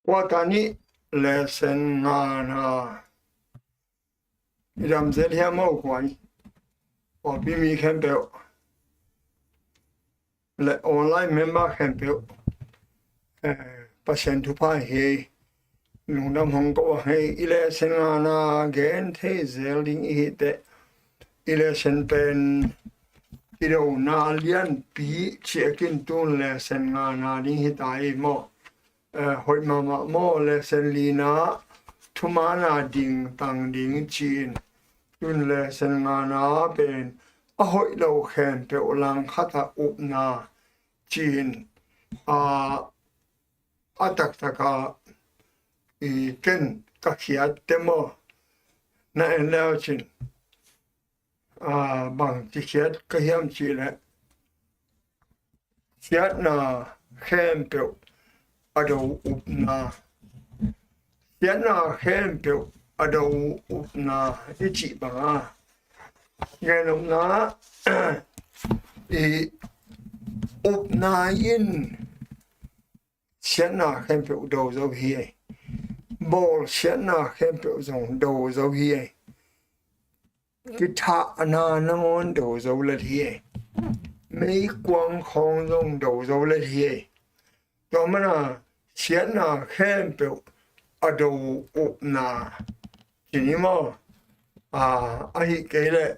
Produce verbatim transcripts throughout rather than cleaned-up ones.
Quarter nih lesson ngana i dam zel hiam aw? Kua i pawlpi mi khempeuh le online member khempeuh, eh, Pasian thupha hi. Lungdam hong ko a hi. I lesson ngana gen thei zel ding i hi teh, i lesson pen i dona lianpi ciakin tun lesson ngana ding hi ta i maw? Eh, hoih mahmah maw, lesson lina thumaana ding tang ding ci-in, tun lesson ngana pen a hoih lo khempeuh langkhat a upna ci-in, a, a taktaka i ken ka khiat te maw, na en leu cin, a, bang ci khiat ka hiam cih leh, siatna khempeuh a do upna, siatna khempeuh a do upna i cih banga, genopna i upna in siatna khempeuh do zo hi ei. Bawl siatna khempeuh zong do zo hi ei. Kithahna nangawn do zo lel hi ei. Meikuang khawng zong do zo lel hi ei. Tua mana siatna khempeuh a do upna ci ni maw? A, ahih kei leh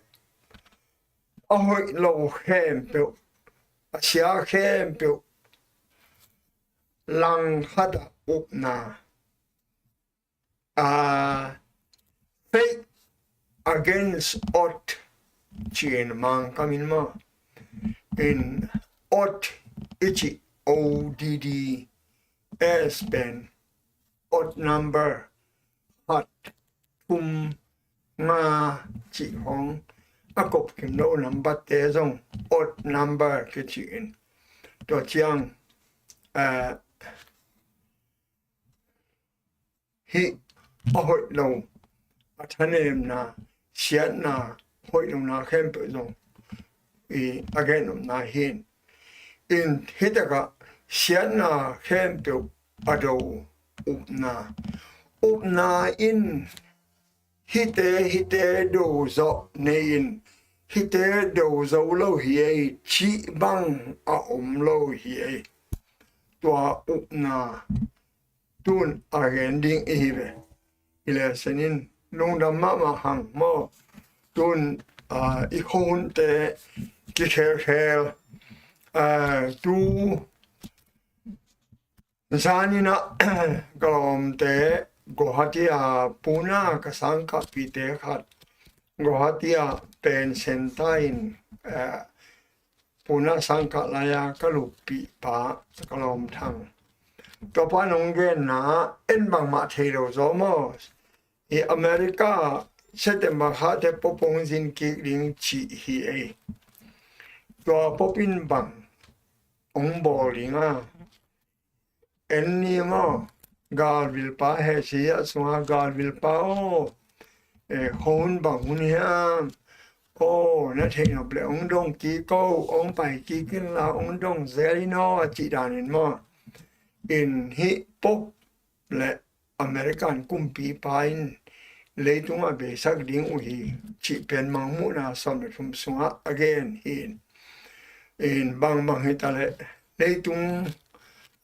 a hoih lo khempeuh, a sia khempeuh langkhat a upna, a, faith against odd ci-in Mangkam in maw, in odd i cih, O D D S pen odd number, khat, thum, nga cih hong a kop kim lo number te zong odd number kici in. Tua ciang, eh, hih a hoih lo, a thanemna, siatna, hoih lona khempeuh zong i a genopna hi in. In hih takah siatna khempeuh a do upna, upna in hihte, hihte do zawh nei in, hihte do zo lo hi ei cih bang a om lo hi ei. Tua upna tun a gen ding i hi ve. I lesson in lungdam mahmah hang maw. Tun, a, i khuahunte kikhelkhel, a, tu zanin ah ka lawmte Guwahati ah Pune ka sangkahpihte khat, Guwahati ah pen centre in, a, Pune sangkah lai-a ka luppihpa ka lawm Thang, tua pa nong genna en bangmah thei lo zaw maw. I America September kha te pop hong zin kik ding cih hi ei. Tua pop in bang hong bawl ding a, en ni maw? Galvilpa he si a sunga, galvilpa aw, eh, khuahun bang hun hiam? Aw, na theih nop leh hong dong kik o, hong pai kik inla hong dong zel in aw, a cih danin maw. In hih pop le American kumpipa in leitungah beisak ding uh hi cih pen Mangmuhna sawm le thum sungah a gen hi. In bangbang hi ta leh leitung,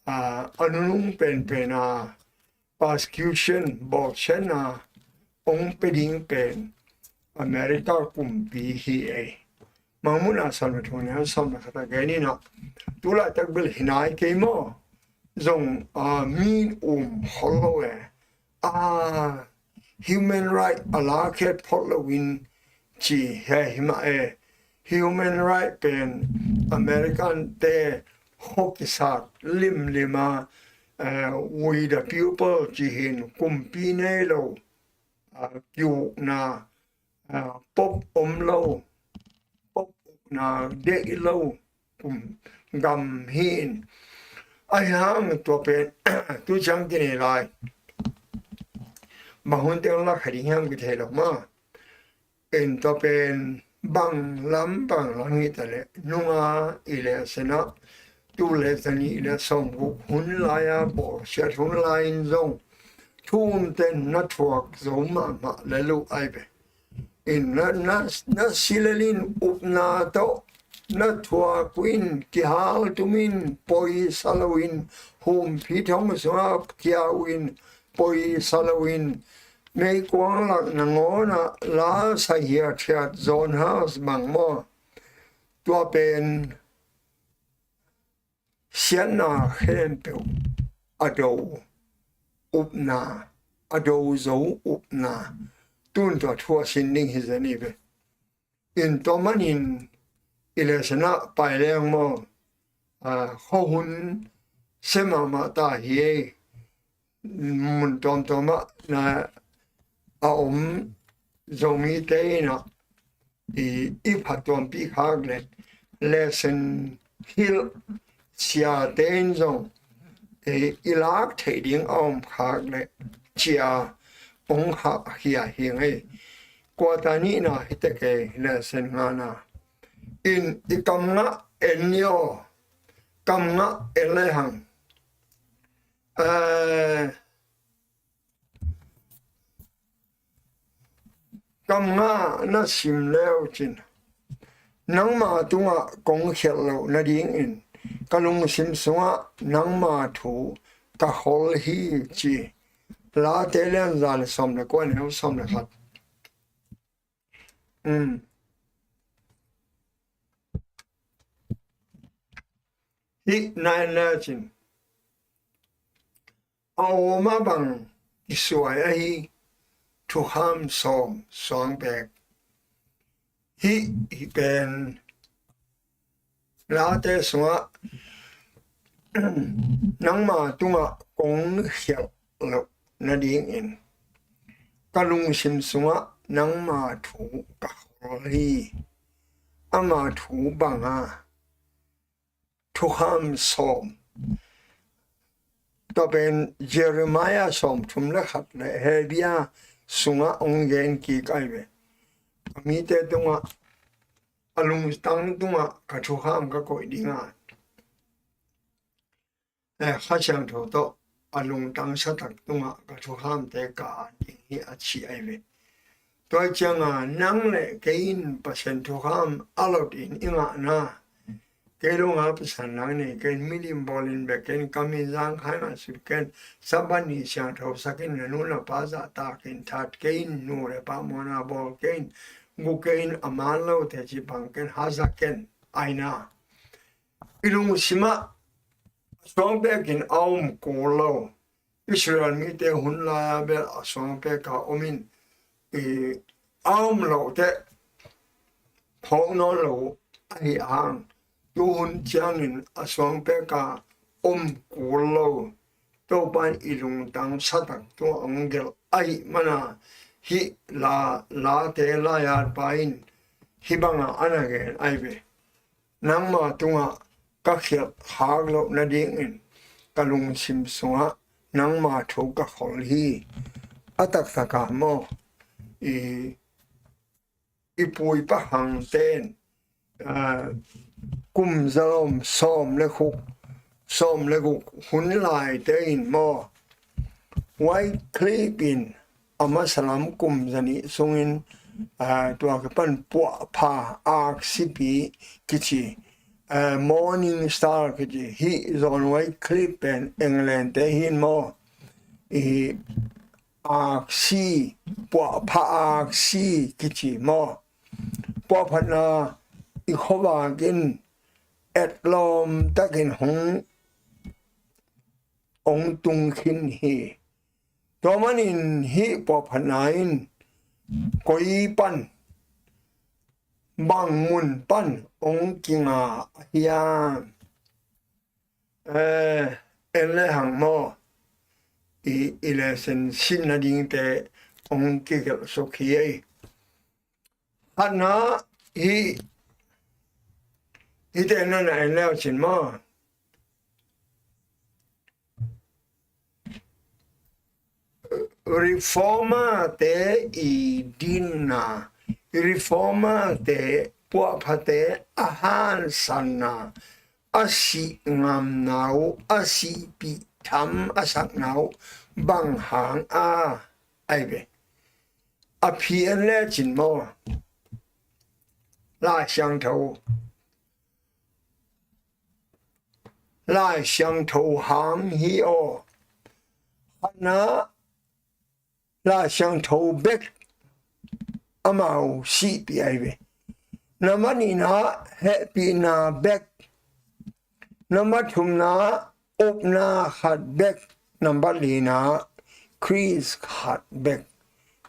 a, a nunung penpen a persecution, bawlsiatna hong pia ding pen America kumpi hi ei. Mangmuhna sawm le thum, sawm le khat a gen in ah, tu laitak bel hi nai kei maw? Zong, a, mi in um khol lo e. A, human right a lakhiat phot loin ci hi hi mah e. Human right pen American te khuakisak limlim a, eh, we the people ci hi in, kumpi nei lo, a, kiukna, a, pop om lo, pop ukna deih lo kum gam hi in. Ahi hang tua pen tu ciang kinei lai bang hun teng lak kha ding hiam kithei lo maw. In tua pen bang lam bang lam hi ta leh nunga i lesson ah tul le zanih le sawmguk hun lai-a bawlsiat hun lai-in zong thu umte na thuak zo mahmah lel uh ai ve. In na, na, na si lel in upna tawh na thuak uh in kihal tum in poi sa lo in humphi thong sungah kia uh in poi sa lo in meikuang lak nangawnah la sa hiathiat John Huss bang maw? Tua pen siatna khempeuh a do upna, a do zo upna, tun tua thu a sin ding hi zen hi ve. In tua manin i lesson ah pai leng maw, a, khuahun sia mahmah ta hi ei. Mun tuamtuam ah na a om Zomite in ah i, i phattuampih khak le lesson hilh siate in zong i, i lak theih ding a om khak le cia ong khah khia hi ngei. Kuata nihna hi tek ei, lesson ngana. In i kam ngah en ni aw, kam ngah en le hang. Eh, kam ngah na sim leu cin, nangma tungah kong khialh loh nadingin ka lungsim sungah nangma thu ka khol hi ci. Late lianza le sawm le kua, neu sawm le khat. Um. Hih na en le cin, a om a bang kisuai ahi thukham sawm suang pek. Hih, hih pen Late sungah nangma tungah kong khialh loh nadingin ka lungsim sungah nangma thu ka khol hi. Ama thu banga thukham sawm. Tua pen Jeremiah sawmthum le khat le Hebrew sungah ong gen kik ai ve. A mite tungah, a lungtang tungah ka thukham ka koih dinga, eh, Kha Siangtho tawh a lungtang satak tungah ka thukhamte ka at ding hi a ci ai ve. Tua cianga nang le kei in Pasian thukham a lot in i ngahna, kei lo nga pasan lang nei ken, milim bawlin bek ken, kamin zangkhai ngah sut ken, Sabbath ni siangtho sakin na nu na pa zahtakin that kei in, nu le pa muanna bawl kei in, gu kei in, a man lo teci pang ken, hazak ken, aina. I lungsimah a suang pekin a om kul lo. Israel mite hun lai-a bel a suang peka om in, i a om lote phawk nawn lo ahi hang, tuhun ciangin a suang peka om kul lo. Topan i lungtang satak tua ong gelh ahi mana, hih la, late lai-at pa in hih banga ana gen ai ve. Nangma tungah ka khialh khak loh nadingin ka lungsim sungah nangma thu ka khol hi. A taktaka maw, i, i pu i pa hangte in, ah, kum zalom sawm le guk, sawm le guk hun laite in maw, Wycliffe in a masa lam kum zanih sungin, ah, tua kipan puahpha aksipi kici, ah, Morning Star kici, hih John Wycliffe pen England te hi in maw, i aksi, puahpha aksi kici maw, puahphatna i khuavak in etlawm takin hong, hong tung khin hi. Tua manin hih puahphatna in koi pan, bang mun pan hong kinga a hiam? Eh, en le hang maw, i, i lesson sin nadingte hong kigelh suk hi ei. Khatna hi, hihte na na en leu cin maw, reformer te i dinna, reformer te, puahphate a hansanna, a sih ngamna uh, a sihpih tham a sakna uh bang hang a, ai ve. A phi en lecin maw, Lai Siangtho, Lai Siangtho hang hi aw. Khatna, Lai Siangtho bek amau sihpih ai ve. Nambat nihna, hehpihna bek. Nambat thumna, upna khat bek. Nambat lina, Khrist khat bek.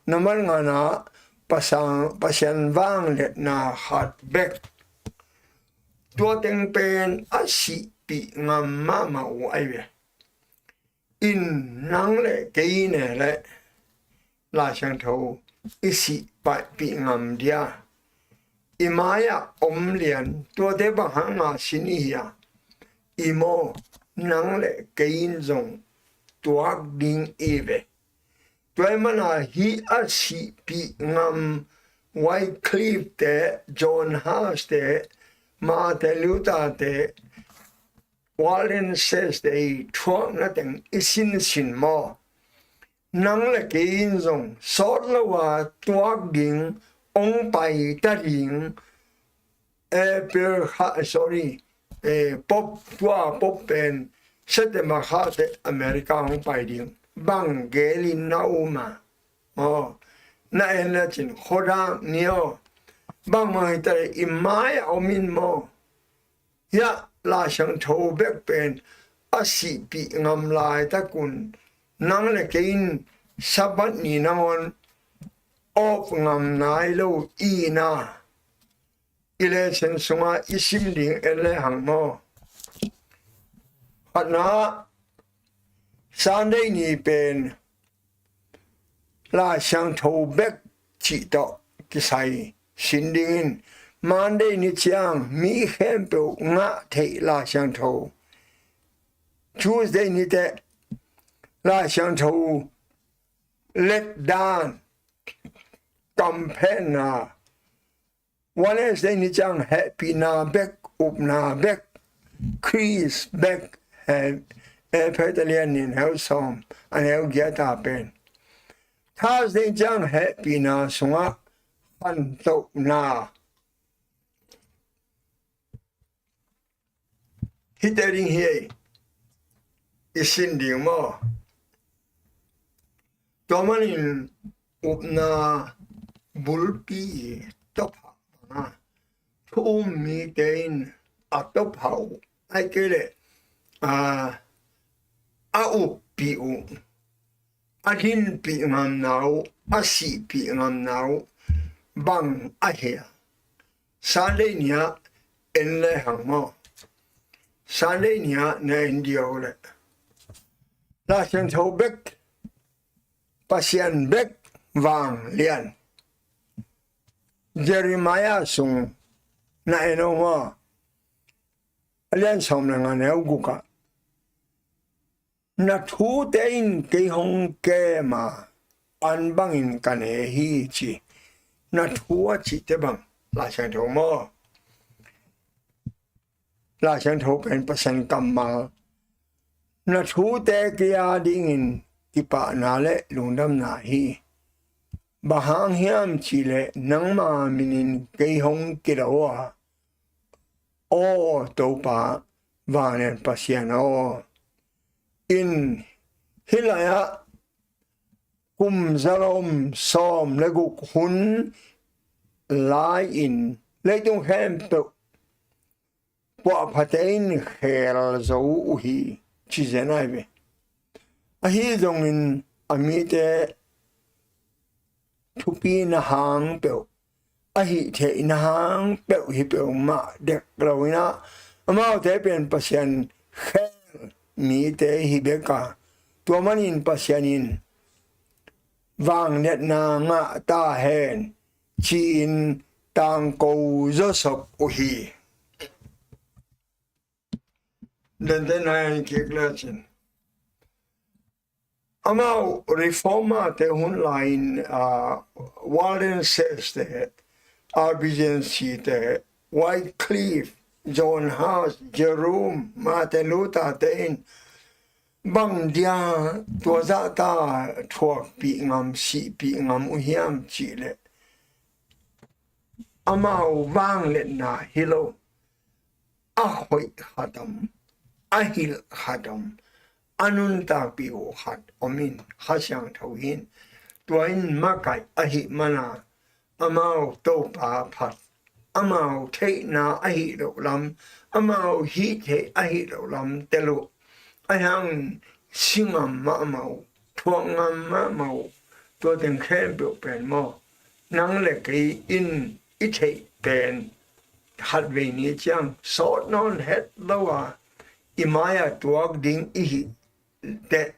Nambat ngana, Pasian vangliatna khat bek. Tua teng pen a sihpih ngam mahmah uh ai ve. In nang le kei ne le Lai Siangtho i sihpih ngam dia, i mai-ah om lian, tuate bang hanga sin i hia? I maw, nang le kei in zong tuak ding i ve. Tua i mana hi a sihpih ngam Wycliffe te, John Huss te, Martin Luther te, Waldenses te i thuakna teng i sinsin maw? Nang le kei in zong sawt lo a tuak ding, ong pai ta ding, April kha, sorry, eh, pop, tua pop pen September kha te America hong pai ding. Bang gelin na um a. Aw, na en le cin khodak ni aw. Bang mah hi ta le i mai-ah om in maw. Hiah Lai Siangtho bek pen a sihpih ngam laitakun nang le kei in Sabbath ni nangawn awp ngam nai lo i na. I lesson sungah i sim ding en le hang maw. Khatna, Sunday ni pen Lai Siangtho bek cih tawh kisai sin dingin, Monday ni ciang mi khempeuh ngah theih Lai Siangtho. Tuesday ni teh Lai Siangtho letdan, kamphenna. Wednesday ni ciang hehpihna bek, upna bek, Khrist bek, he, Efesa lian nih, a neu sawm, a neu giat a pen. Thursday ciang hehpihna sungah khantohna. Hihte ding hi ei, i sin ding maw. Tua manin upna bulpi i tawpha banga thu um mite in a tawpha uh, ai kei leh a, a uppih uh, a dinpih ngamna uh, a sihpih ngamna uh bang a hia? Sunday ni-ah en le hang maw. Sunday ni-ah na en dia uh leh Lai Siangtho bek, Pasian bek vanglian. Jeremiah sung na en uh maw. A lian sawm le nga, neu gukah, na thute in kei hong kem a, an bangin ka ne hi ci. Na thu a cihte bang Lai Siangtho maw. Lai Siangtho pen Pasian kammal. Na thute kei a dingin kipahna le lungdamna hi. Bang hang hiam cih leh nangma minin kei hong kilo a, aw Topa, vanglian Pasian aw. In hih lai-ah kum zalom sawm le guk hun lai-in leitung khempeuh puahphate in khel zo uh hi, ci zen ai ve. Ahi zongin a mite thupina hang peuh, a hih theihna hang peuh hi peuhmah dek lo in ah, amaute pen Pasian khel mite hi bek a, tua manin Pasian in vangliatna ngah ta hen ci-in tangko zawsop uh hi. Dante nai kik le cin, amau reformer te hun lai-in, ah, Waldenses te, Albigensi te, Wycliffe, John Huss, Jerome, Martin Luther te in bang dia tua zahta thuakpih ngam, sihpih ngam uh hiam cih leh, amau vangliatna hi lo, a hoih khat om, a hilh khat om, a nuntakpih uh khat om in, Kha Siangtho hi in. Tua in makaih ahih mana amau Topa phat, amau theihna ahih loh lam, amau hih theih ahih loh lam tel uh. Ahi hangin si ngam mahmah uh, thuak ngam mahmah uh. Tua teng khempeuh pen maw, nang le kei in i theih pen khatvei ni ciang sawt nawn het lo a, i mai-ah tuak ding i hih teh,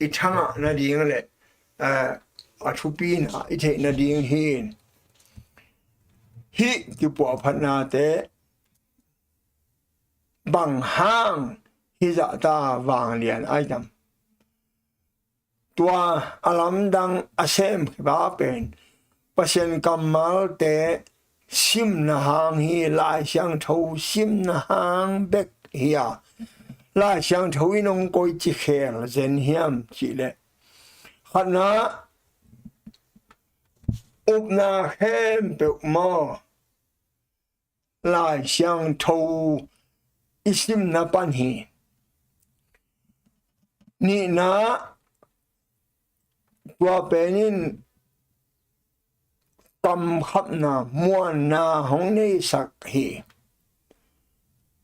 i thangah nading le, eh, a thupina i theih nading hi. Hih kipuahphatnate bang hang hih zahta vanglian ai tam? Tua a lamdang a sem khit a pen Pasian kammalte simna hang hi, Lai Siangtho simna hang bek hi a, Lai Siangtho in hong koici khel zen hiam cih leh, khatna, upna khempeuh maw, Lai Siangtho i simna pan hi. Nihna, tua pen in kamkhapna, muanna hong neisak hi.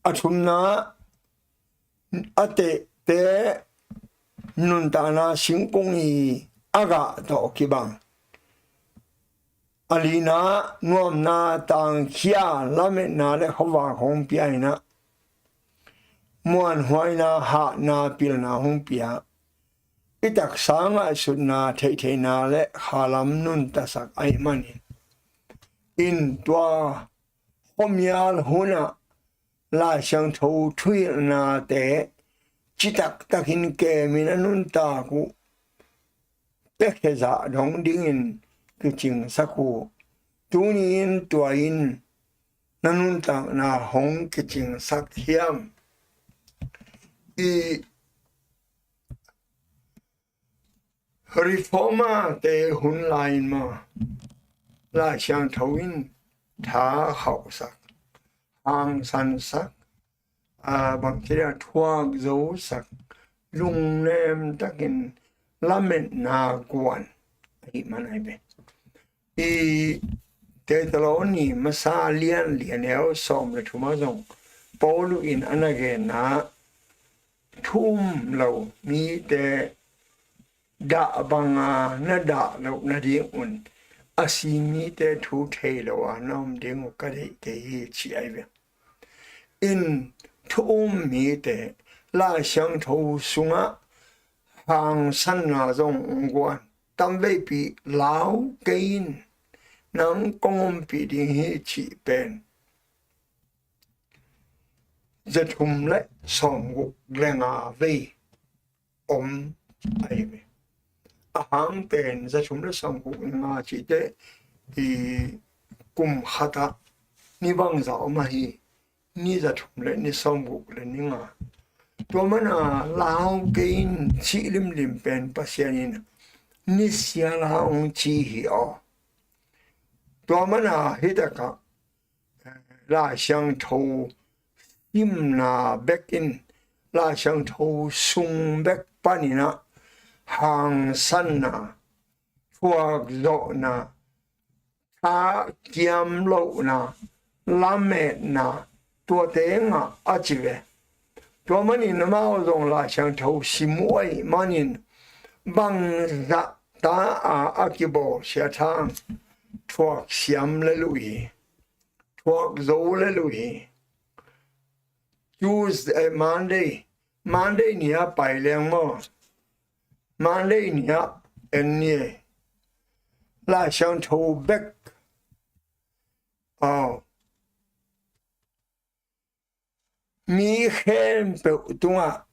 A thumna, a tehte nuntakna singkung i a gah tawh kibang. A lina, nuamna, tangkhia, lametna le khuavak hong pia in ah, muanhuaina, hatna, pilna hong pia. I taksa ngaihsutna, theihtheihna le khalam nuntasak ahih manin, in tua khuamial hunah Lai Siangtho thuhilhnate citaktakin kemin a nuntak uh, piakhia zah dong dingin kicingsak uh. Tuni in tua in na nuntakna hong kicingsak hiam? I Reformer-te hun lai-in maw, Lai Siangtho in tha khauhsak, hangsansak, a, bangci a thuak zosak, lungnem takin lametna guan ahih man ahi ve. I Thessaloni masa lian li a neu sawm le thuma zong Paulu in a na genna, thu um lo mite dah banga na dah loh nadingun a si mite thu thei lo a na om ding uh ka deih kei hi, ci ahi ve. In thu um mite Lai Siangtho sungah hangsanna zong ong guan, tamveipi lau kei in, nang kong ompih ding hi cih pen zathum le sawmguk le nga vei om ahi ve. A hang pen zathum le sawmguk le nga cihte i kum khatah ni bangzah om ahi, ni zathum le ni sawmguk le ni nga. Tua mana lau kei in cih limlim pen Pasian in nisia la ong ci hi aw. Tua mana hitakah Lai Siangtho simna bek in, Lai Siangtho sung bek paninah hangsanna, thuakzawhna, thakiam lohna, lametna, tuate ngah a ci ve. Tua manin amau zong Lai Siangtho sim uh ahih manin bangzah ta a a kibawlsia thang thuaksiam le luh hi. Thuak zo le luh hi. Tuesday, eh, Monday, Monday ni-ah pai leng maw, Monday ni-ah en ni. Lai Siangtho bek, aw, mi khempeuh tungah,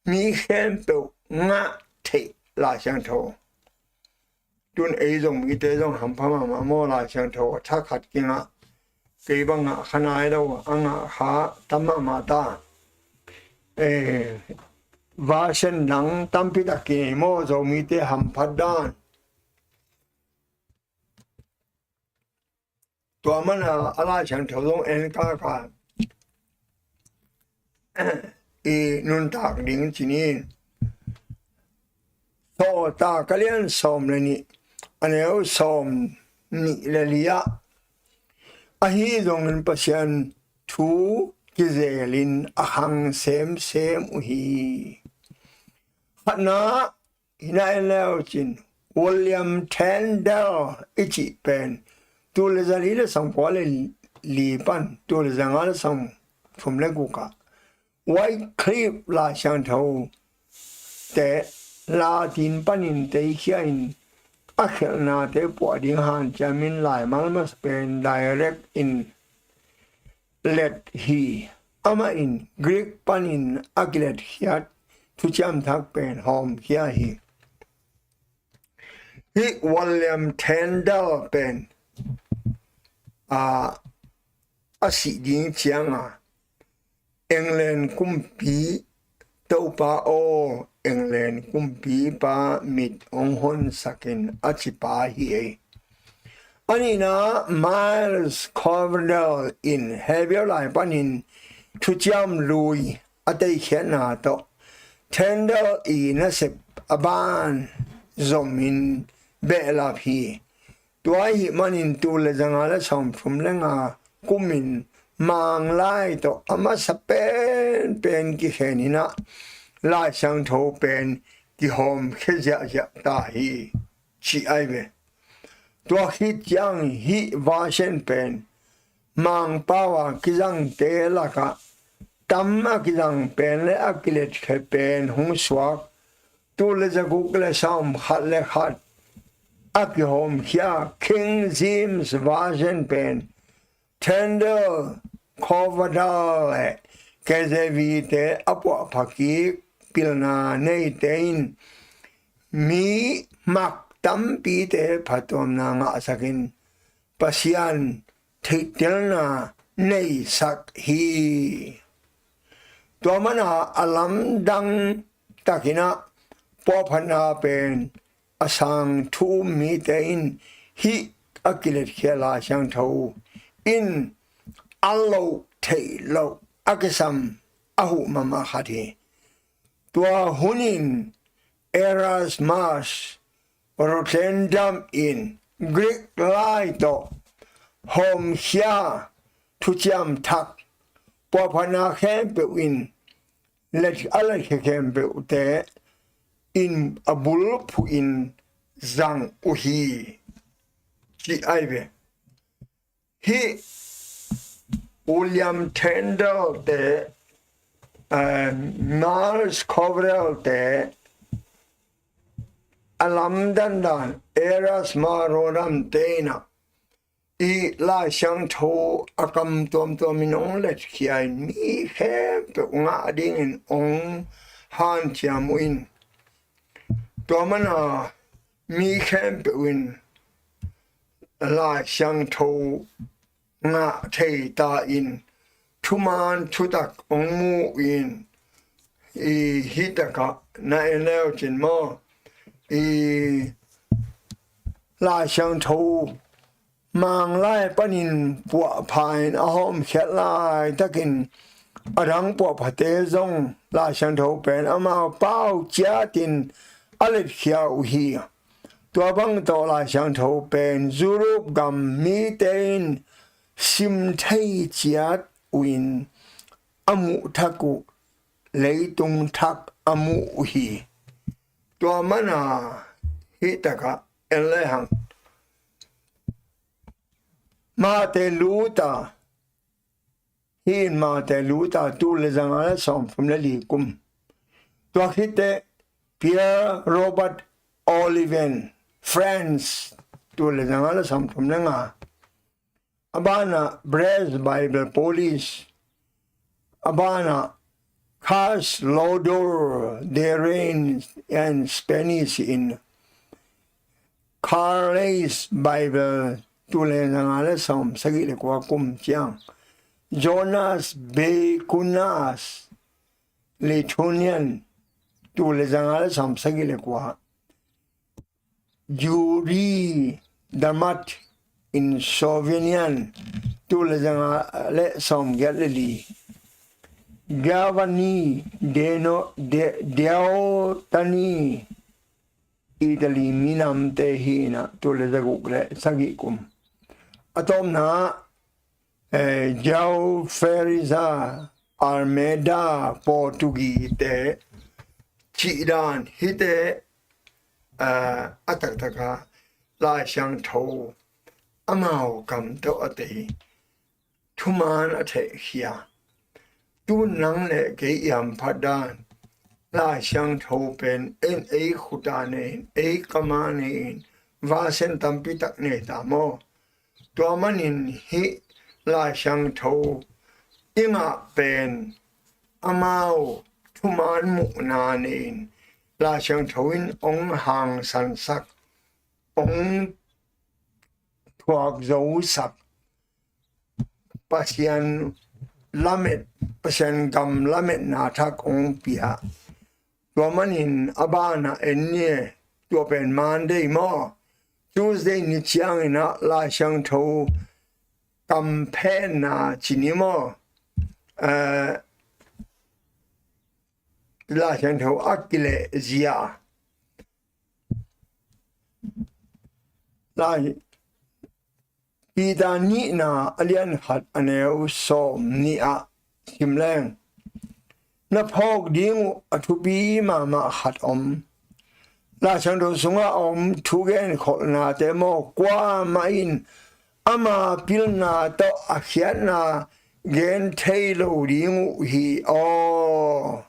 mi khempeuh ngah theih Lai Siangtho. Tun ei zong mite zong hampha mahmah maw, Lai Siangtho a thakhat kingah, kei bang ngah kha nai lo a ngah kha tam mahmah ta. Eh, version dang tampi tak kinei maw, Zomite hamphat dan. Tua mana a Lai Siangtho zong en kaka i nuntak ding ci ni. Sawltak a lian sawm le nih, a neu sawm nih le li ah, ahi zongin Pasian thu kizelin a khang semsem uh hi. Khatna, hina en leu cin, William Tyndale i cih pen, tul le za li le sawm kua le li pan tul le za nga le sawm thum le guk ah Wycliffe Lai Siangtho te Latin panin teikhia in a khelhnate puah ding hanciamin laimal masa pen direct in let hi. Amah in Greek panin a kiletkhiat thuciam thak pen hawmkhia hi. Hih William Tyndale pen a, a sih ding cianga England kumpi, Topa aw, England kumpipa mit hong honsakin a cipa hi ei. A nihna, Miles Coverdale in Hebrew lai panin thuciam lui a teikhiatna tawh Tyndale i nasep a ban zomin behlap hi. Tua ahih manin tul le za nga le sawm thum le nga kumin Manglai tawh a masa penpen kikhen in ah Lai Siangtho pen kihawmkhia ziahziah ta hi, ci ai ve. Tua khit ciang hih version pen Mangpau a kizangte lakah tam a kizang pen le a kiletkhia pen hong suak, tul le za guk le sawm khat le khat a kihawmkhia King James Version pen Tyndale, Coverdale le K J V te a puahpha kik pilna neite in mi mak tampite phattuamna ngahsakin Pasian theihtelna neisak hi. Tua mana a lamdang takin ah puahphatna pen a sang thu um mite in hih a kiletkhia Lai Siangtho in a loh theih loh a kisam a huh mahmah khat hi. Tua hunin Erasmus Rotterdam in Greek lai tawh hawmkhia thuciam thak puahphatna khempeuh in let, a letkhia khempeuhte in a bulphuh in zang uh hi, ci ai ve. Hih William Tyndale te, eh, Miles Coverdale te a lamdang dan Erasmus Rotterdam te in ah i Lai Siangtho a kam tuamtuam in hong letkhia in mi khempeuh ngah dingin hong hanciam uh in, tua mana mi khempeuh in Lai Siangtho ngah thei ta in thuman thutak hong mu in, i hih takah na en leu cin maw, i Lai Siangtho Manglai panin puahpha in a hawmkhiat laitakin a dang puahphate zong Lai Siangtho pen amau pau ciatin a letkhia uh hi. Tua bang tawh Lai Siangtho pen Europe gam mite in sim thei ciat uh in a muh thak uh, leitung thak a muh uh hi. Tua mana hih takah en le hang Martin Luther, hih in Martin Luther tul le zanga le sawmthum le li kum. Tua khit teh Pierre Robert Oliven, France, tul le zanga le sawmthum le nga. A banah Breslov Bible Polish, a banah Karl Loder, Derain and Spanish in Carlyle Bible tul le zanga le sawm sagih le kua kum ciang, Jonas Bekunas Lithuanian, tul le zanga le sawm sagih le kua, Juri Damat in Sovenian, tul le zanga le sawm giat le li, Gavani Deno De, Deotani, Italy minamte hi in ah, tul le zaguk le sagih kum. A tawpna, eh, João Ferreira Almeida, Portuguese te cihdan hite, eh, a taktaka Lai Siangtho amau kam tawh a tei, thuman a theihkhia, tun nang le kei i hamphat dan, Lai Siangtho pen en ei khuta nei in, ei kama nei in, version tampi tak nei ta maw? Tua manin hih Lai Siangtho i ngah pen amau thuman muhna nei in, Lai Siangtho in hong hangsansak, hong thuak zosak, Pasian lamet, Pasian gam lametna thak hong pia. Tua manin a banah en ni, tua pen Monday maw, Tuesday ni ciangin ah Lai Siangtho kamphenna ci ni maw, eh, Lai Siangtho a kilehzia, Lai Peter nihna a lian khat a neu sawm nih ah sim leng, na phawk ding uh a thupi mahmah khat om. Lai Siangtho sungah a om thugenkholhnate maw, kuamah in ama pilna tawh a khiatna gen thei lo ding uh hi aw.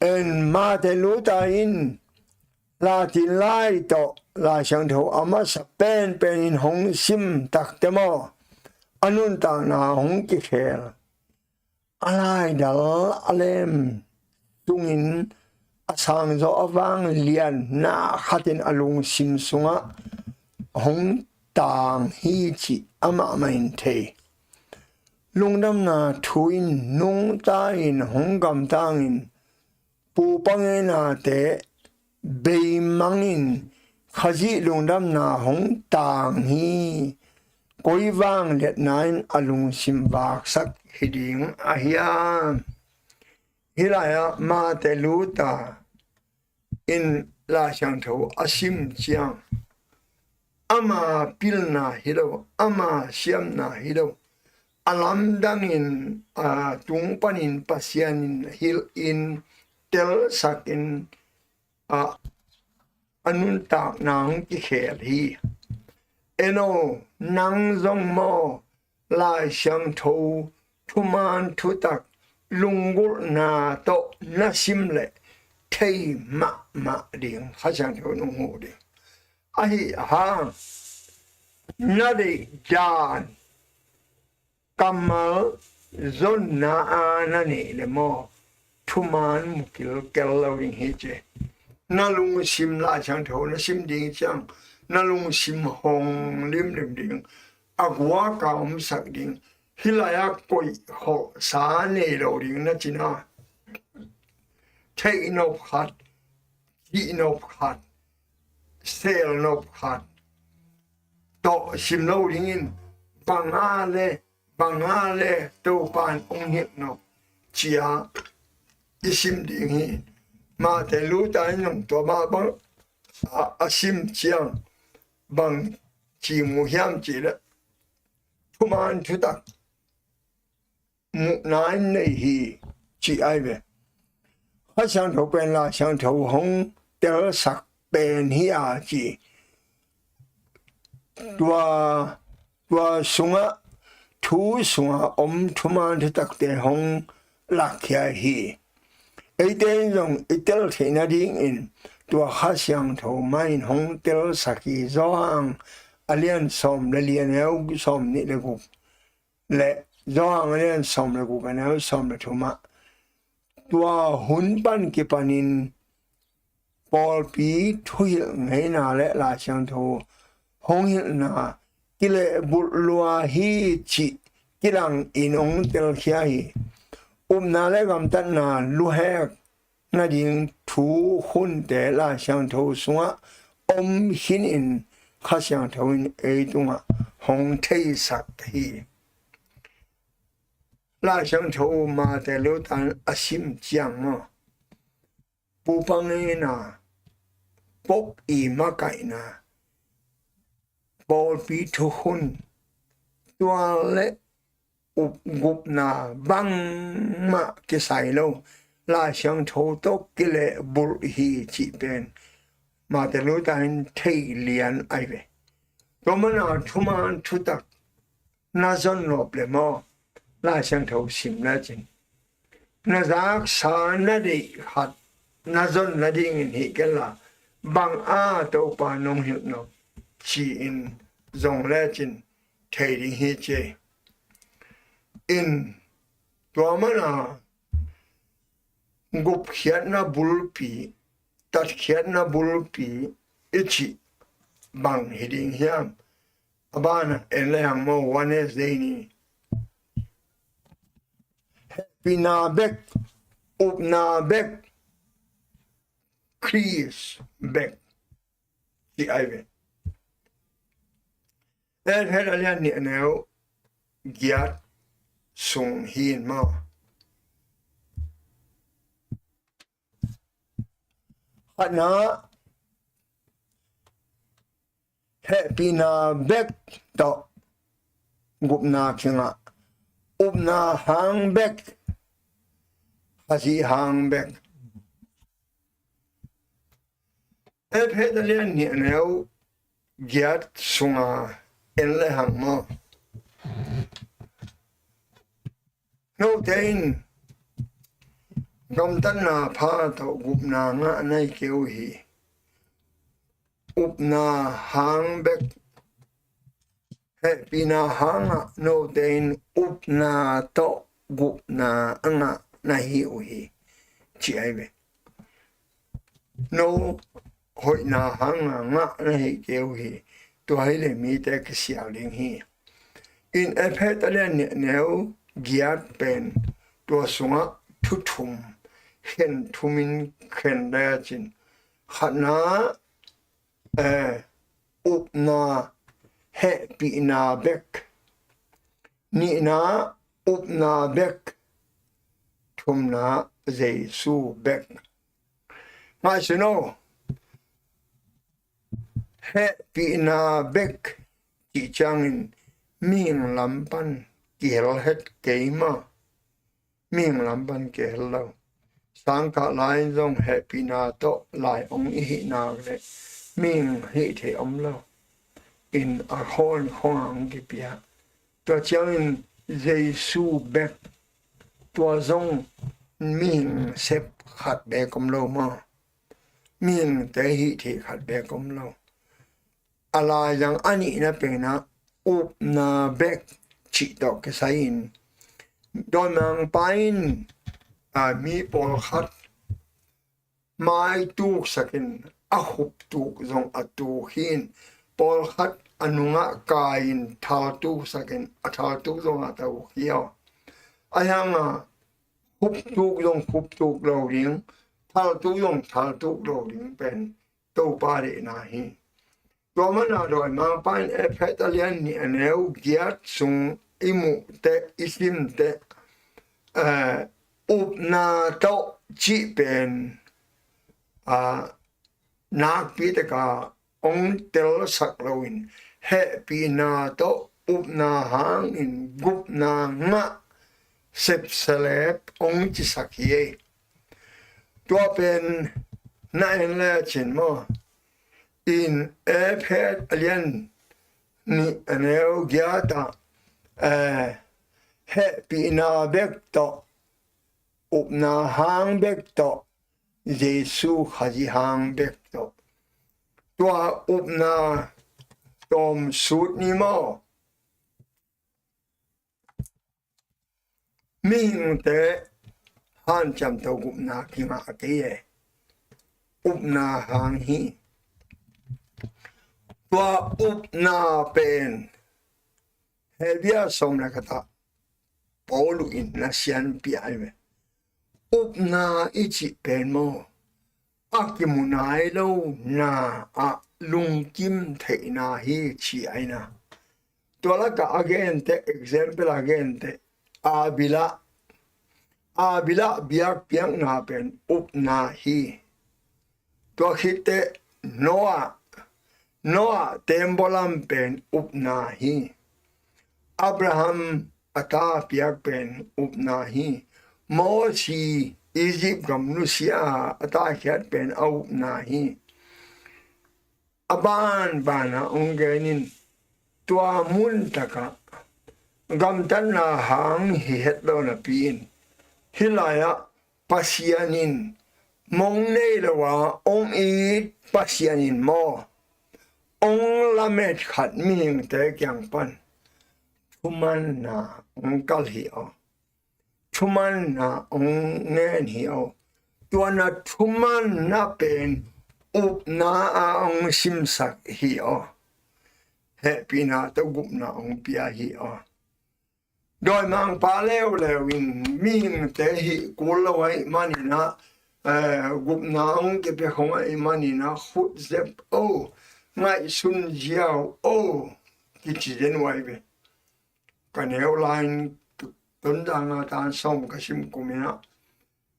En, Martin Luther in Latin lai tawh Lai Siangtho a masa penpen in hong sim takte maw, a nuntakna hong kikhel, a laidal a lem sungin a sangzaw a vanglian na khatin a lungsim sungah hong tang hi cih amah mah in thei. Lungdamna thu in nungta in hong gamtangin, pupa ngeina te beimang in Khazih lungdamna hong tang hi. Koi vangliatna in a lungsim vaksak hi ding a hiam? Hih lai-ah Martin Luther in Lai Siangtho a sim ciang, ama pilna hi lo, ama siamna hi lo, a lamdangin, a, tung panin Pasian in hilhin telsakin, a, a nuntakna hong kikhel hi. En aw, nang zong maw, Lai Siangtho thuman thutak lunggulhna tawh na sim leh thei mahmah ding, Kha Siangtho in hong huh ding. Ahi hang na deih dan kammal zonna a na neih leh maw, thuman mu kilkel lo ding hi ci. Na lungsim Lai Siangtho na sim ding ciang, na lungsim hong limlim ding, a guak a omsak ding. Hih lai-ah koih kholhsa nei lo ding na cina, theihnop khat, cihnop khat, selnop khat tawh sim lo dingin, bang a le, bang a le Topa in hong hilh nop cia i sim ding hi. Martin Luther in zong tua mah bang a, a sim ciang bang ci mu hiam cih leh, thuman thutak muhna in nei hi, ci ai ve. Kha Siangtho pen Lai Siangtho hong telsak pen hi a ci. Tua, tua sungah, thu sungah om thuman thutakte hong lakkhia hi. Eite in zong i tel theih nadingin tua Kha Siangtho mah in hong telsak hi. Johan a lian sawm le li, a neu sawm nih le guk le, Johan a lian sawm le guk, a neu sawm le thum ah, tua hun pan kipanin pawlpi thuhilh ngeina le Lai Siangtho hong hilhna kilehbulh lua hi cih kilang in hong telkhia hi. Upna le gamtatna luhek nading thu hunte Lai Siangtho sungah om khin in Kha Siangtho in ei tungah hong theisak hi. Lai Siangtho Mate Lutan a sim ciang maw, pupang ina, pop i makaihna, pawlpi thuhun, tual le up gupna bangmah kisai lo, Lai Siangtho tawh kilehbulh hi cih pen Mate Lutan in thei lian ai ve. Tua mana thuman thutak na zon lawp le maw, Lai Siangtho sim lecin na zaksa na deih khat na zon nadingin hih kei la, bang a Topa nong hilh nong ci-in zong lecin thei ding hi ci. In tua mana gupkhiatna bulpi, tatkhiatna bulpi i cih bang hi ding hiam? A banah en le hang maw, Wednesday ni. Hehpihna bek, upna bek, Khrist bek, ci ai ve. Efesa a lian nih a neu giat sung hi in maw. Khatna, hehpihna bek tawh gupna kingah, upna hang bek, Khazih hang bek. Efesa a lian nih a neu giat sunga en le hang maw. Note in gamtatna pha tawh gupna ngah na hi kei uh hi. Upna hang bek, hehpihna hangah note in upna tawh gupna a ngah na hi uh hi, ci ai ve. No hoihna hanga ngah na hi kei uh hi. Tua hi le mite kisial ding hi. In Efesa a lian nih a neu giat pen tua sungah thu thum, khen thumin khen lecin. Khatna, eh, upna, hehpihna bek. Nihna, upna bek. Thumna, Jesu bek. Ngaihsun aw, hehpihna bek cih ciangin mihing lam pan kihel het kei maw. Mihing lam pan kihel lo. Sangkah lai-in zong hehpihna tawh lai ong i hih nak leh mihing hih theih om lo. In a khawn khong ang kipia. Tua ciangin Jesu bek, tua zong mihing sep khat bek om lo maw. Mihingte hih theih khat bek om lo. A laizang a nihna penah upna bek cih tawh kisai-in dawimangpa in, a, mi pawlkhat mai tuksakin a khuptuk zong a tuk hi-in, pawlkhat a nungah kai-in thaltuksakin a thaltuk zong a tuk hi aw. A hianga khuptuk zong khuptuk lo ding, thaltuk zong thaltuk lo ding pen Topa deihna hi. Tua mana dawimangpa in Efesa a lian nih a neu giat sung i muh teh, i sim teh, eh, upna tawh cih pen, ah, nakpi taka ong telsak loin hehpihna tawh upna hangin gupna ngah sepselep ong cisak hi. Tua pen na en lecin maw, in Efesa a lian nih a neu giat ah, eh, hehpihna bek tawh, upna hang bek tawh, Jesu Khazih hang bek tawh. Tua upna tawm sut ni maw. Mihingte hanciam tawh gupna kingah kei e. Upna hang hi. Tua upna pen Hebru sawm le khat ah Paul in na sianpih ai ve. Upna i cih pen maw, a kimu nai lo na ah lungkim theihna hi ci ai na. Tua lakah a gente, example a gente, Abila, Abila biakpiakna pen upna hi. Tua khitteh Noah, Noah tembaw lam pen upna hi. Abraham a ta piak pen upna hi. Mosi Egypt gam nusia a ta khiat pen a upna hi. A banbana hong genin tua mun takah gamtatna hang hi het lo napi in hih lai-ah Pasian in mong nei lo a hong it Pasian in maw, hong lamet khat mihingte kiang pan thumanna hong kal hi aw. Thumanna hong ngen hi aw. Tua na thumanna pen upna a hong simsak hi aw. Hehpihna tawh gupna hong pia hi aw. Dawimangpa leuleu in mihingte hih kul lo ahih manin ah, eh, gupna hong kipia khong ahih manin ah, khut zep o, ngaihsun ziau o, kici den uh ai ve. Ka neu lai-in Tonzang a tan sawm ka sim kum in ah,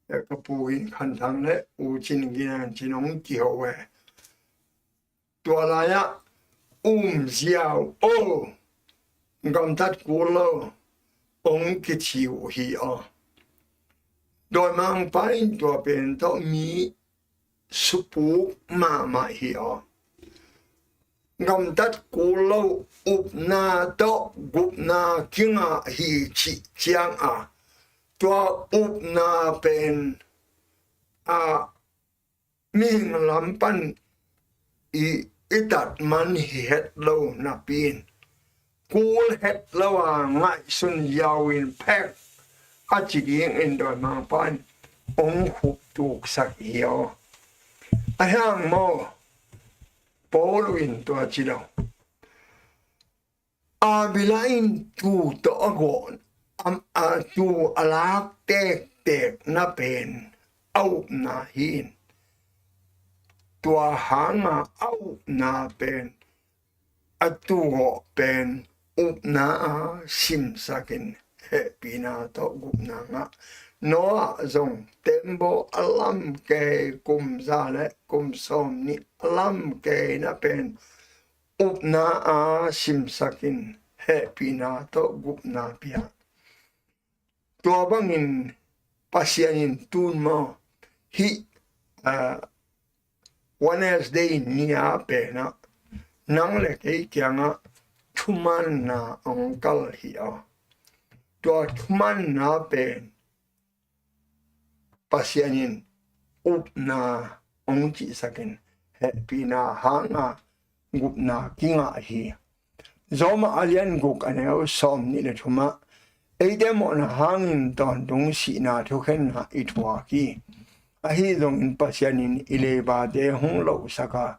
eh, ka pu in Khan Thang le U Cin Gin An Cin hong kiho e. Tua lai-ah um ziau o, gamtat kul lo hong kici uh hi aw. Dawimangpa in tua pen tawh mi supuk mahmah hi aw. Gamtat kul lo upna tawh gupna kingah hi cih ciang a, tua upna pen a mihing lam pan i, i tat man hi het lo napi in, kul het lo a ngaihsun ziau in phek a ci dingin dawimangpa in hong khuptuksak hi aw. A hiang maw, Paul in tua ci lo. Abila in tuu tawh a gawh, am, a tuu a lak tektek na pen a upna hi in. Tua hanga a upna pen, a tuu gawh pen upna a simsak in, hehpihna tawh gupna ngah. Noah zong tembaw a lam kei kum za le kum sawm nih a lam kei na pen upna a simsak in, hehpihna tawh gupna pia. Tua bangin Pasian in tun maw, hih, ah, Wednesday ni a pen ah nang le kei kiangah thumanna hong kal hi aw. Tua thumanna pen Pasian in upna hong cihsak in, hehpihna hanga gupna kingah hi. Roma a lian guk a neu sawm nih le thum ah, eite mawhna hangin tawntung sihna thukhenna i thuak hi. Ahi zongin Pasian in i leibate hong lohsak a,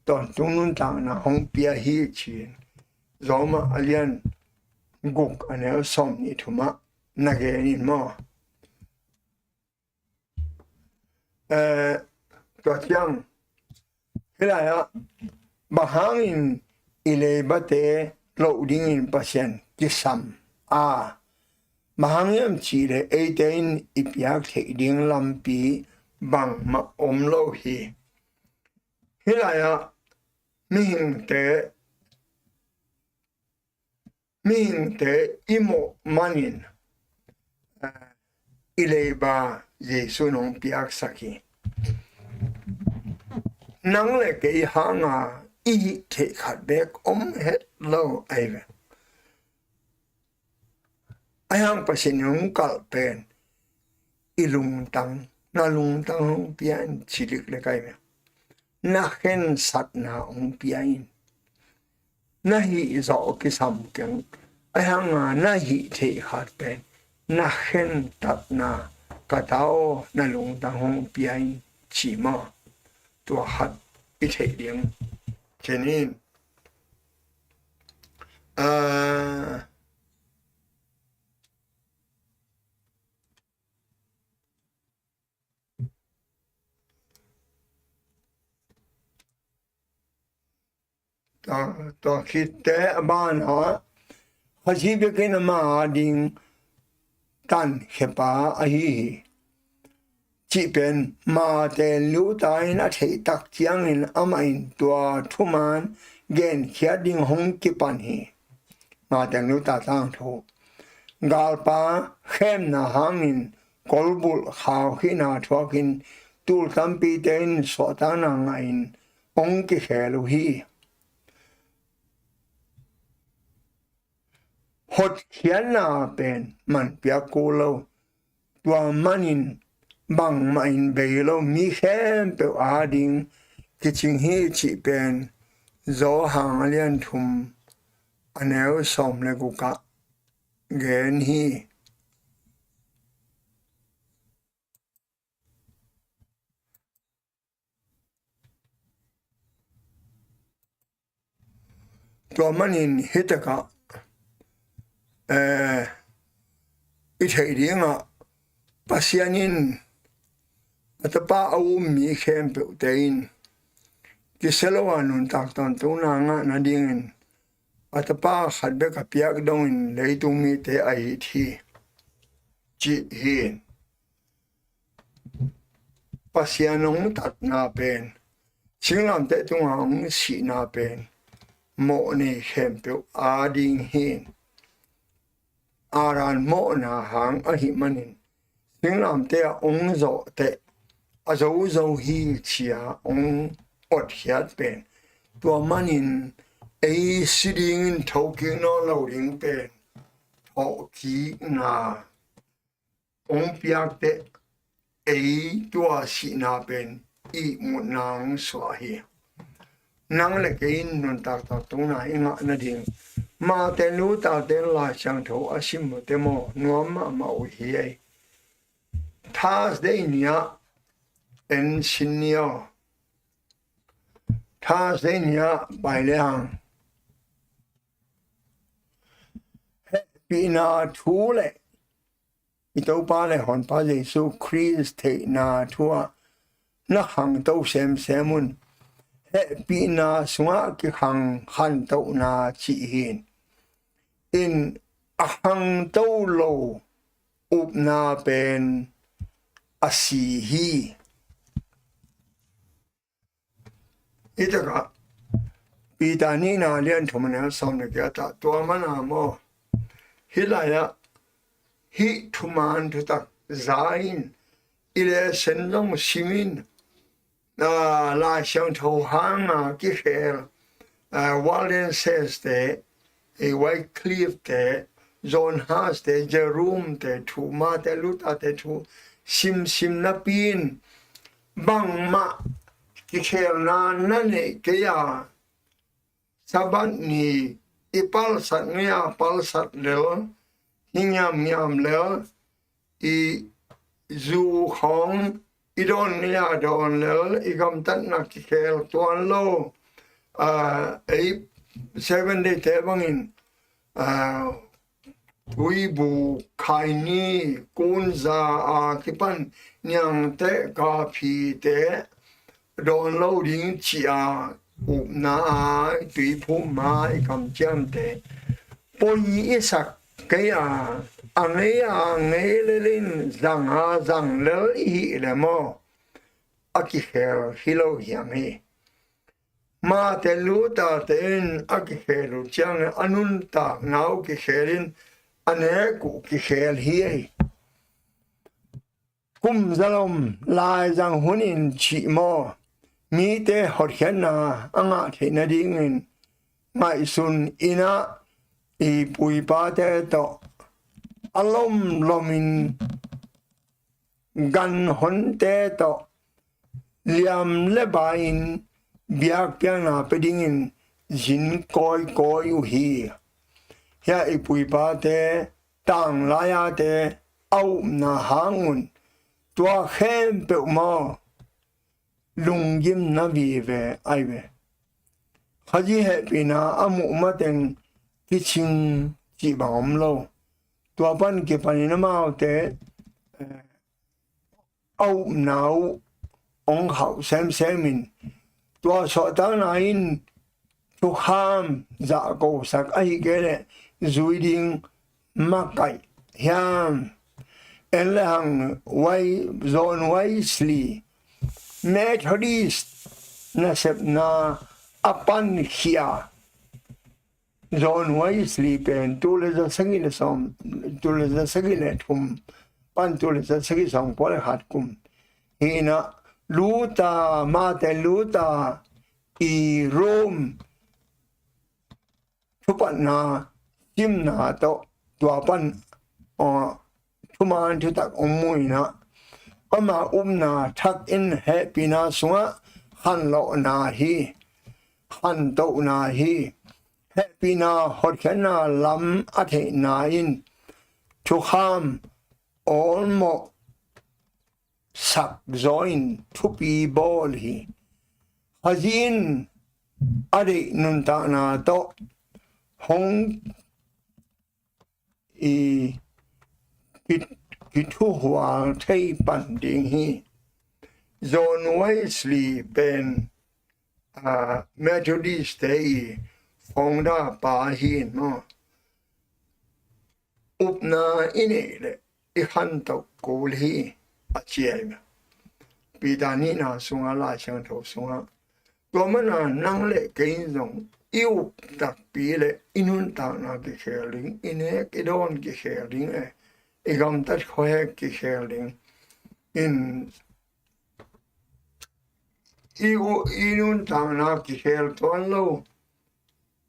tawntung nuntakna hong pia hi ci-in Roma a lian guk a neu sawm nih thum ah na gen in maw? Eh, tua ciang, hih lai-ah bang hangin i leibate loh dingin Pasian kisam a, bang hang hiam cihleh eite in i piak theih ding lampi bangmah om lo hi. Hih lai-ah mihingte mihingte i mawh manin, eh, i leiba Jesu in hong piaksak hi. Nang le kei hanga i hih theih khat beek om het lo ahi ve. Ahi hang Pasian in hong kalh pen i lungtang, na lungtang hong pia in ci liklek ahi ve. Na khensatna hong pia in. Na hih zawh kisam keng. Ahi hanga na hih theih khat pen na khentatna, ka ta aw, na lungtang hong pia in ci maw? Tua khat i theih ding. Kei in Ah, tua, tua khitte a banah Khazi biakinn ama ading tankhia pa ahi hi, cih pen Martin Luther in a theih tak ciangin amah in tua thuman genkhiat ding hong kipan hi. Martin Luther tangthu. Galpa khemna hangin kolbulh khaukhihna thuakin tul tampite in suahtakna ngahin hong kikhel uh hi. Hotkhiatna pen man piak kul lo. Tua manin bangmah in bei lo mi khempeuh ading kicing hi cih pen Johan a lian thum a neu sawm le gukah gen hi. Tua manin hitakah, eh, i theih dingah Pasian in a tapa a um mi khempeuhte in kisia lo a nuntak tawntungna ngah nadingin a tapa khat bek a piak dongin leitung mite a it hi, cih hi. Pasian hong tatna pen, singlamteh tungah hong sihna pen mawhnei khempeuh ading hi. Adam mawhna hang ahih manin singlamteh ah hong zawhteh a zozo hi ci-a hong otkhiat pen, tua manin ei si dingin thokik nawn lo ding pen thawhkikna hong piakteh ei tua sihna pen ihmutna hong suah hi. Nang le kei in nuntak tawntungna i ngah nading Martin Luther-te in Lai Siangtho a sim uh te maw, nuam mahmah uh hi ei. Thursday ni-ah en sin ni aw. Thursday ni-ah pai le hang hehpihna thu le i Topa le Honpa Jesu Khrist theihna thu-ah na khangto semsem un. Hehpihna sungah kikhang khantohna cih hi. In a khangto lo upna pen a si hi. Hitakah Peter nihna lian thum a neu sawm le giat ah tua mana maw, hih lai-ah hih thuman thutak za in i lehsen zong sim in, ah, Lai Siangtho hanga kikhel, ah, Waldenses-te, eh, Wycliffe-te, John Huss-te, Jerome-te thu, Martin Luther-te thu simsim napi in bangmah kikhelna na neih kei a, Sabbath ni i palsat ngei a palsat lel, i ngiamngiam lel, i zu khawng i dawn ngei a dawn lel, i gamtatna kikhel tuan lo. Ah, ei Seven Day-te bangin, ah, tuibu, khaini, kunza a kipan niangteh, kaphite dawn lo ding ci-a upna a tuiphum a i kamciamte poi i sak kei a, a ngei a ngei lel in zang a zang lel i hih le maw, a kikhel hi lo hiang hi. Martin Luther-te in a kikhel uh ciangin a nuntakna uh kikhel in a nek uh kikhel hi ei. Kum zalom laizang hun in cih maw, mite hotkhiatna a ngah theih nadingin ngaihsun in ah i pu i pate tawh a lomlomin ganhonte tawh liam le bai-in biakpiakna pia dingin zin kawikawi uh hi. Hia i pu i pate, tanglai-ate a upna hang un tua khempeuh maw, lunggimna vive ai ve. Khazi hehpihna a muh mateng kicing cih bang om lo. Tua pan kipanin amaute, eh, a upna uh hong khauh semsem in, tua suahtakna in thukham zahkosak ahi kei leh zui ding makaih hiam? En le hang Wes-, John Wesley, Methodist nasepna a pankhia John Wesley pen tul le za sagih le sawm, tul le za sagih le thum pan tul le za sagih sawm kua le khat kum hi in ah, Luther, Martin Luther i Rome thupatna simna tawh tua pan, aw, thuman thutak hong mu in ah, ama upna thak in hehpihna sungah khanlawhna hi, khantohna hi, hehpihna hotkhiatna lam a theihna in thukham awlmawh sak zaw in thupi bawl hi. Khazih in a deih nuntakna tawh hong i ki-, kithuhual thei pan ding hi. John Wesley pen, a, Methodist te i founder pa hi maw. Upna i neih leh i khantoh kul hi, a ci hi. Peter nihna sungah, Lai Siangtho sungah, tua mana nang le kei in zong i up takpi le i nuntakna kikhel ding, i nek i dawn kikhel ding e, i gamtat khuahek kikhel ding in, i u-, i nuntakna kikhel tuan lo,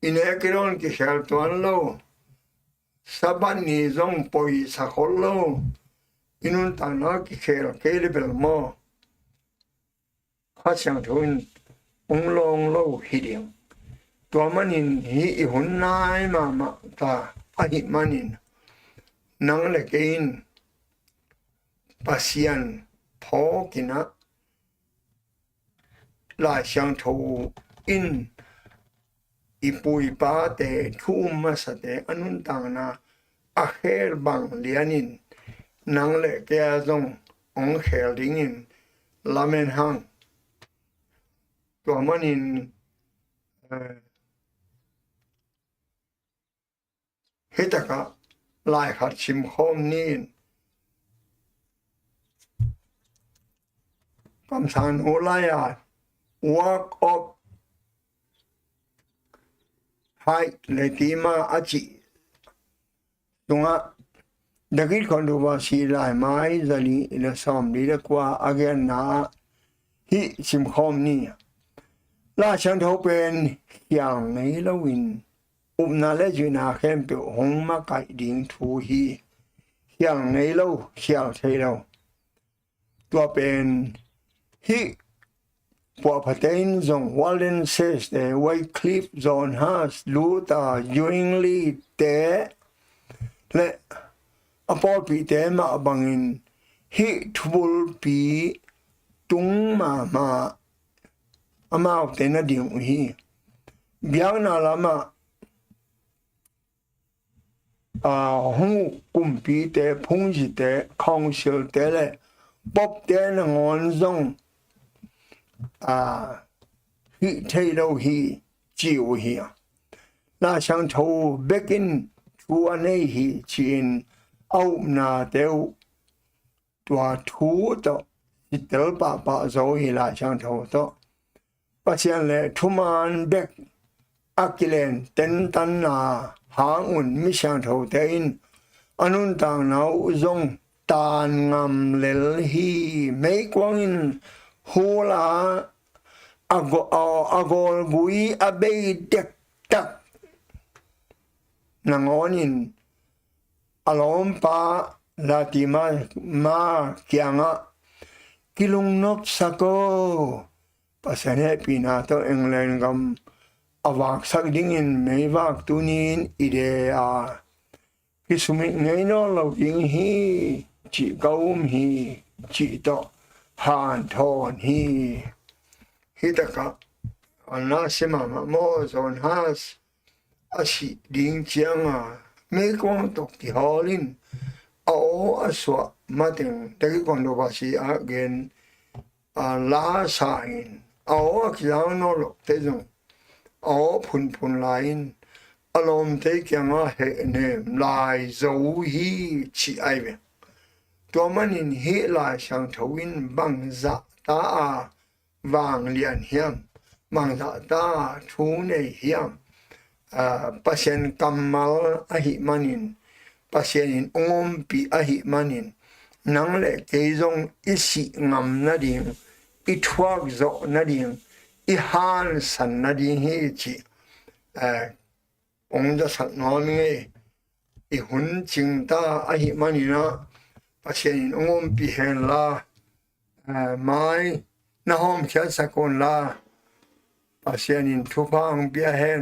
i nek i dawn kikhel tuan lo, Sabbath ni zong poisak khol lo, i nuntakna kikhel kei le bel maw, Kha Siangtho in hong lawng lo hi ding. Tua manin hih i hun nai mahmah ta ahih manin, nang le kei in Pasian phawk in ah, Lai Siangtho in i pu i pate thu um masate a nuntakna a khel bang lianin nang le kei a zong hong khel dingin lamen hang. Tua manin, eh, hih takah lai khat simkhawm ni in, kamsang nu lai-a Walk of Hyde le Tima a cih sungah David Controversy laimai zali le sawmli le kua a genna ah hih simkhawm ni. Lai Siangtho pen khial ngei loin upna le zuihna khempeuh hong makaih ding thu hi. Khial ngei lo, khial thei lo. Tua pen hih puahphate in zong Waldenses te, Wycliffe, John Huss, Luther, Zwingli te le a pawlpihte mah bangin hih thubulpi tung mahmah amaute na ding uh hi. Biakna lamah, aa, hong uk kumpite, phungzite, councilte le popte nangawn zong, aa, hih thei lo hi ci uh hi. Lai Siangtho bek in thu a nei hi ci-in a upnate uh tua thu tawh kitel pahpah zo hi. Lai Siangtho tawh Pasian le thuman bek a kilen tentanna hangun mi siangthote in a nuntakna uh zong tan ngam lel hi. Meikuang in hula a go-, a, a gawlgui a bei dektak nangawnin a lawmpa Lati Ma, Ma kiangah, "Kilungnopsak o, Pasian hehpihna tawh England gam a vaksak dingin meivak tuni-in i de a, kisumit ngei nawn lo ding hi, cih ka um hi," cih tawh hanthawn hi. Hih takah a na si mahmah maw, John Huss, a sih ding cianga meikuang tawh kihawl in a aw a suah mateng, Taekwondo Basi a gen, a, la sa in a aw a kizang nawn lote zong a aw phunphun lai in a lawmte kiangah hehnem lai zo hi ci ai ve. Tua manin hih Lai Siangtho in bangzah ta a vanglian hiam, bangzah ta a thu nei hiam, a, Pasian kammal ahih manin, Pasian in hong ompih ahih manin, nang le kei zong i sih ngam nading, i thuak zawh nading, i hansan nading hi cih, a, hong zasak nuam ing ei. I hun cingta ahih manin ah Pasian in hong ompih hen la, a, mai na hawmkhiatsak un la, Pasian in thupha hong pia hen.